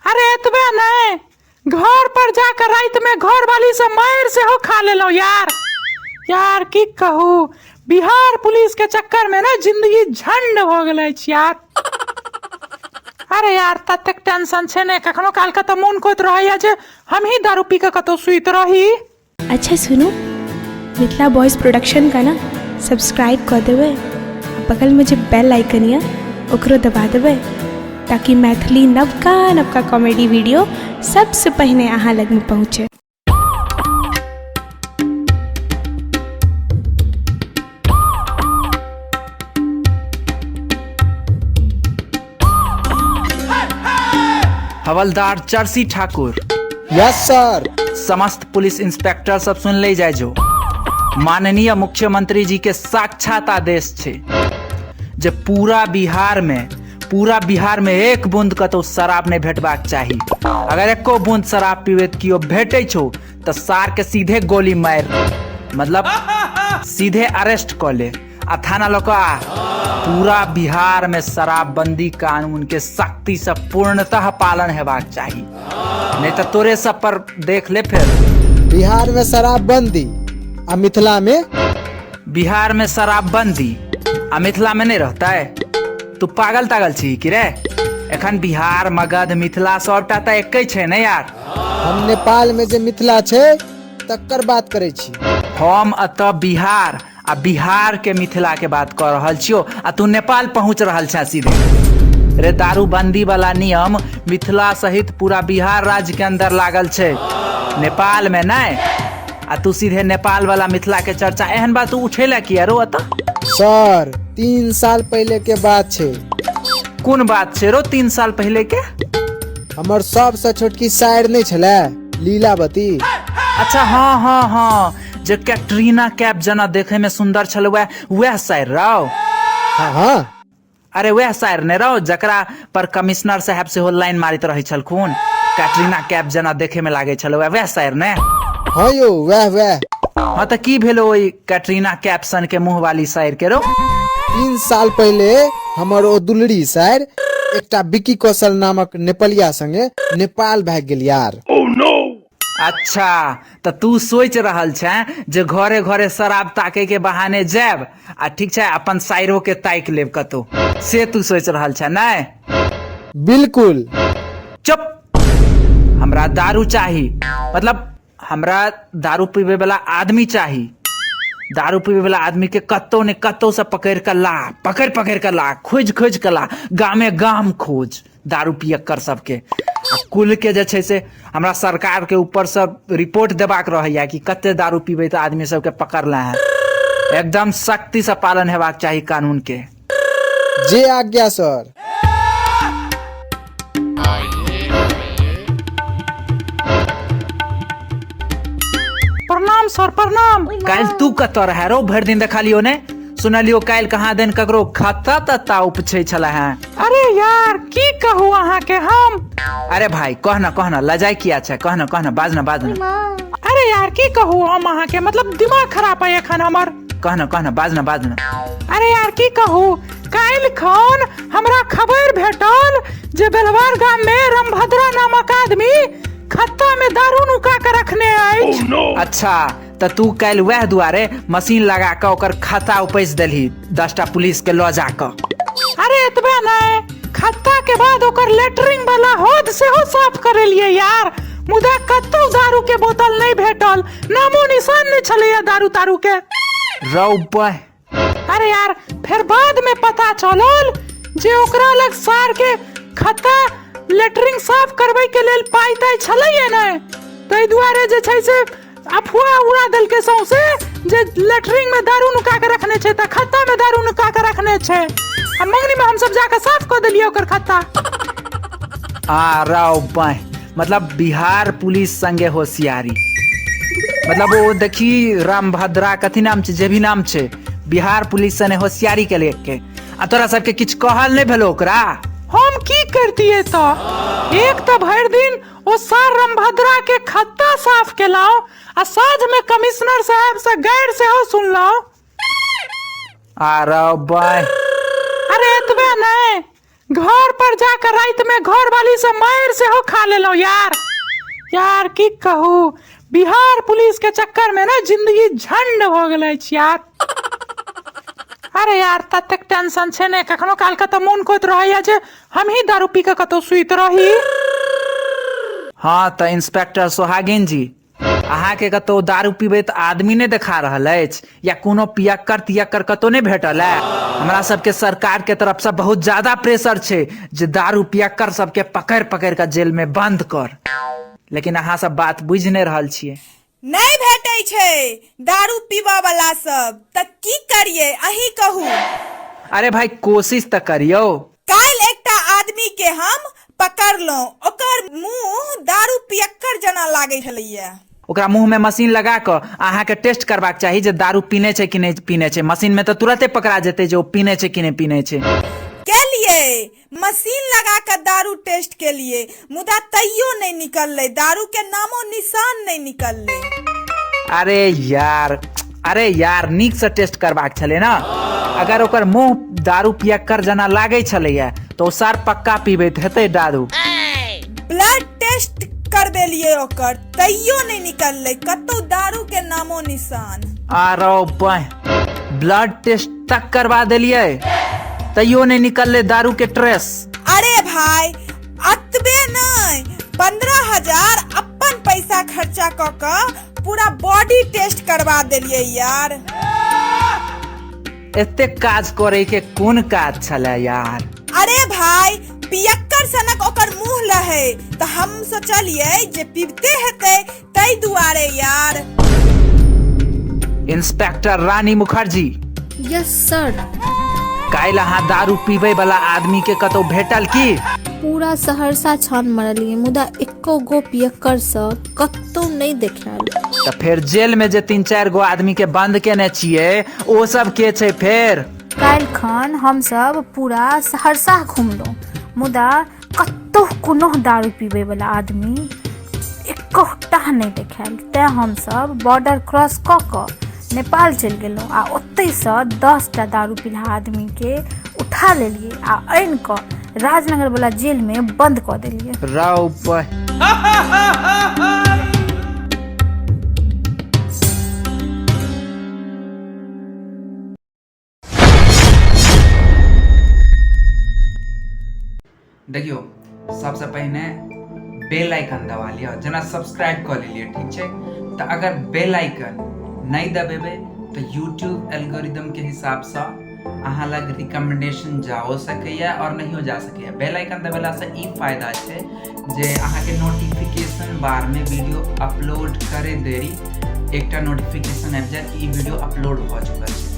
अरे एतबे नहि, घर पर जाकर राति में घर वाली से मारि सेहो खा लेलहुँ यार। यार की कहू, बिहार पुलिस के चक्कर में ना जिंदगी झंड भऽ गेल अछि यार। अरे यार ततेक टेंशन छै ने, कखनो काल के तऽ मोन कहैत रहैया जे हमही दारू पी के कतौ सुति रही। अच्छा सुनू, मिथिला बॉयज प्रोडक्शन का ना सब्सक्राइब कऽ देबै आ बगलमे जे बेल आइकन यऽ ओकरो दबा देबै ताकि मैथिली नवका नवका कॉमेडी वीडियो सबसँ पहिने अहाँ लगमे पहुँचे। हवलदार चरसी ठाकुर। Yes sir. समस्त पुलिस इंस्पेक्टर सब सुन ले जाय जो, माननीय मुख्यमंत्री जी के साक्षात आदेश छे जे पूरा बिहार में एक बूंद कतौ शराब नहीं भेटबाक चाही। अगर एको बूंद शराब पीबैत कियो भेटै छौ त सार के सीधे गोली मार, मतलब सीधे अरेस्ट क ले आ थाना लऽ कऽ आ। पूरा बिहार में शराबबंदी कानून के सख्ती से पूर्णतः पालन हेबाक चाही, नहीं तो तोरे सब पर देख ले। फिर बिहार में शराबबंदी आ मिथिला में? बिहार में शराबबंदी आ मिथिला में नहीं रहता है? तू पागल तागल छी की रे? एखन बिहार, मगध, मिथिला सबटा तऽ एके छै ने यार। हम नेपाल में जे मिथिला छै तकर बात करै छी। हम एतऽ बिहार आ बिहार के मिथिला के बात कऽ रहल छियो आ तू नेपाल पहुंच रहल छे सीधे। रे दारूबंदी वाला नियम मिथिला सहित पूरा बिहार राज्य के अंदर लागल छै, नेपाल में नहीं। आ तू सीधे नेपाल वाला मिथिला के चर्चा, एहन बात तू उठेला किया रो एतऽ? सर 3 साल पहले के बात छै। कोन बात छै रो 3 साल पहले के? हमर सबसे छोटकी साइर नहीं छलै लीलावती। अच्छा हाँ हाँ हाँ, जे कैटरीना कैफ जना देखे में सुंदर छल वह साइर रहो। हाँ हाँ। अरे वह साइर ने रहो जकरा पर कमिश्नर साहब सेहो लाइन मारित रहे छलखुन, कैटरीना कैफ जना देखे में लागे छल वह साइर ने। हाँ यो वह वह। हाँ तो की भेलो ओई कैटरीना कैफ सन के मुंह वाली साइर के रो? 3 साल पहले हमर ओ दुलरी साइर एकटा विकी कौशल नामक नेपालिया संगे नेपाल भागि गेल यार। Oh no! अच्छा त तू सोच रहल छे जे घरे घरे शराब ताके के बहाने जायब आ ठीक छै अपन साइरो के ताकि लेब कतौ, से तू सोच रहल छे नै? बिल्कुल। चुप, हमरा दारू चाही, मतलब हमरा दारू पीबे वाला आदमी चाही। दारू पीबे वाला आदमी के कतौ ने कतौ से पकड़ के ला, पकड़ पकड़ के ला, खोज खोज के ला, गामे गाम खोज दारू पियक्कर सबके। आ कुल के जे छै से हमरा सरकार के ऊपर से रिपोर्ट देबाक रहैया कि कते दारू पीबै तऽ आदमी सबके पकड़ला है। एकदम सख्ती से पालन हेबाक चाही कानून के। जे आज्ञा सर। प्रणाम सर, प्रणाम। काल्हि तू कतऽ रहे रो? भरि दिन देखलियो ने, सुनलियो काल्हि कहाँ दिन ककरो खत्ता तत्ता उपछै छला है। अरे यार की कहू अहाँ के हम। अरे भाई कहना कहना, लजाई किया छै? कहना कहना, बाजना बाजना। अरे यार की कहू हम अहाँ के, मतलब दिमाग खराब है एखन हमर। कहना कहना, बाजना बाजना। अरे यार की कहू, काल्हि खन हमरा खबर भेटल जे बेलवार गाम में रामभद्रा नामक आदमी खत्ता में दारू नुका के रखने अछि। Oh, no! अच्छा त तू काल्हि वएह दुआरे मशीन लगा के ओकर खत्ता उपैस देलही 10टा पुलिस के लऽ जा कऽ। अरे एतबे नहि, खत्ता के बाद ओकर लेटरिन वाला हौद सेहो साफ करेलियै यार, मुदा कतौ दारू के बोतल नहि भेटल, नामो निशान नहि छलैया दारू तारू के। रौ बह। अरे यार फिर बाद में पता चलल जे ओकरा लग सार के खत्ता लेटरिन साफ करबै के लेल पाइ ताइ छलैये नहि, ताहि दुआरे जे छै से अफवाह उड़ा देलकै सौंसे जे लेटरिन में दारू नुका के रखने छै तऽ खत्ता में दारू नुका के रखने छै। आ मंगनी में हमसब जाके साफ कऽ देलियै ओकर खत्ता। आ रौ बह, मतलब बिहार पुलिस संगे होशियारी, मतलब ओ देखी रामभद्रा कथी नाम छै, जे भी नाम छै, बिहार पुलिस सने होशियारी के लेके आ तोरा सबके किछु कहल नहि भेलो ओकरा? हम की करतियै तऽ, एक तऽ भरि दिन ओ सार रामभद्रा के खत्ता साफ केलहुँ आ साँझ में कमिश्नर साहब से गारि सेहो सुनलहुँ। आ रौ बह। अरे एतबे नहि, घर पर जाकर राति में घर वाली से मारि सेहो खा लेलहुँ यार। यार की कहू, बिहार पुलिस के चक्कर में ना जिंदगी झंड भऽ गेल अछि यार। अरे यार ततेक टेंशन छै ने, कखनो काल के तऽ मोन करैत रहैया जे हमही दारू पी के कतौ सुति रही। हाँ तऽ इंस्पेक्टर सोहागिन जी, अहाँके कतौ दारू पीबैत आदमी नहि देखा रहल अछि या कोनो पियक्कर तियक्कर कतौ नहि भेटल है? हमरा सबके सरकार के तरफ से बहुत ज्यादा प्रेशर छै जे दारू पियक्कर सबके पकड़ि पकड़ि कऽ जेल में बंद कर, लेकिन अहाँ सब बात बुझि नहि रहल छियै। नहि भेटै छै दारू पीबऽ वाला सब, तऽ की करियै अहीं कहू। अरे भाई कोशिश तऽ करियौ। काल्हि एकटा आदमी के हम पकड़लहुँ, ओकर मुंह दारू पियक्कर जेना लागै छलैया। ओकरा मुंह में मशीन लगा कऽ अहाँके टेस्ट करबाक चाही जे दारू पीने छै कि नहि पीने छै। मशीन में तऽ तुरते पकड़ा जेतै जे ओ पीने छै कि नहि पीने छै। केलियै, मशीन लगा कऽ दारू टेस्ट केलियै, मुदा तैयो नहि निकललै, दारू के नामो निशान नहि निकललै। अरे यार, अरे यार नीक से टेस्ट करबाक छलै ने। अगर ओकर मुंह दारू पियक्कर जेना लागै छलैया तऽ ओ सार पक्का पीबैत हेतै दारू। ब्लड टेस्ट करबेलियै ओकर, तैयो नहि निकललै कतौ दारू के नामो निशान। आरो बाह, ब्लड टेस्ट तक करबा देलियै तैयो नहि निकललै दारू के ट्रेस। अरे भाई अतबे नहि, 15,000 अपन पैसा खर्चा कऽ कऽ पूरा बॉडी टेस्ट करबा देलियै यार। एतेक काज करे के कोन काज छलै यार? अरे भाई पियक्कर सनक ओकर मुंह रहै तऽ हम सोचलियै जे पीबते हेतै, ताहि दुआरे यार। Inspector Rani Mukherjee. Yes sir. काल्हि अहाँ दारू पीबै वाला आदमी के कतौ भेटल की? पूरा सहरसा छान मारलियै, मुदा एको गो पियक्कर सब कतौ नहि देखायल। तऽ फेर जेल में जे 3-4 गो आदमी के बंद केने छियै ओ सब के छै फेर? काल्हि खन हमसब पूरा सहरसा घुमलहुँ, मुदा कतौ कोनो दारू पीबै वाला आदमी एकोटा नहि देखायल। तेँ हमसब बॉर्डर क्रॉस कऽ कऽ नेपाल चलि गेलहुँ आ ओतहिसँ 10टा दारू पीलहा आदमीके उठा लेलियै आ आनि कऽ राजनगर वाला जेलमे बंद कऽ देलियै। रौ बह। देखियौ, सबसँ पहिने बेल आइकन दबा लिअ, जेना सब्सक्राइब कऽ लेलियै, ठीक छै? तऽ अगर बेल आइकन नहि दबेबै तऽ यूट्यूब एल्गोरिदम के हिसाबसँ अहाँ लग रिकमेंडेशन जाओ सकैए आओर नहियो जा सकैए। बेल आइकन दबेलासँ ई फायदा छै जे अहाँके नोटिफिकेशन बारमे वीडियो अपलोड करे देरी एकटा नोटिफिकेशन आबि जायत कि ई वीडियो अपलोड भऽ चुकल छै।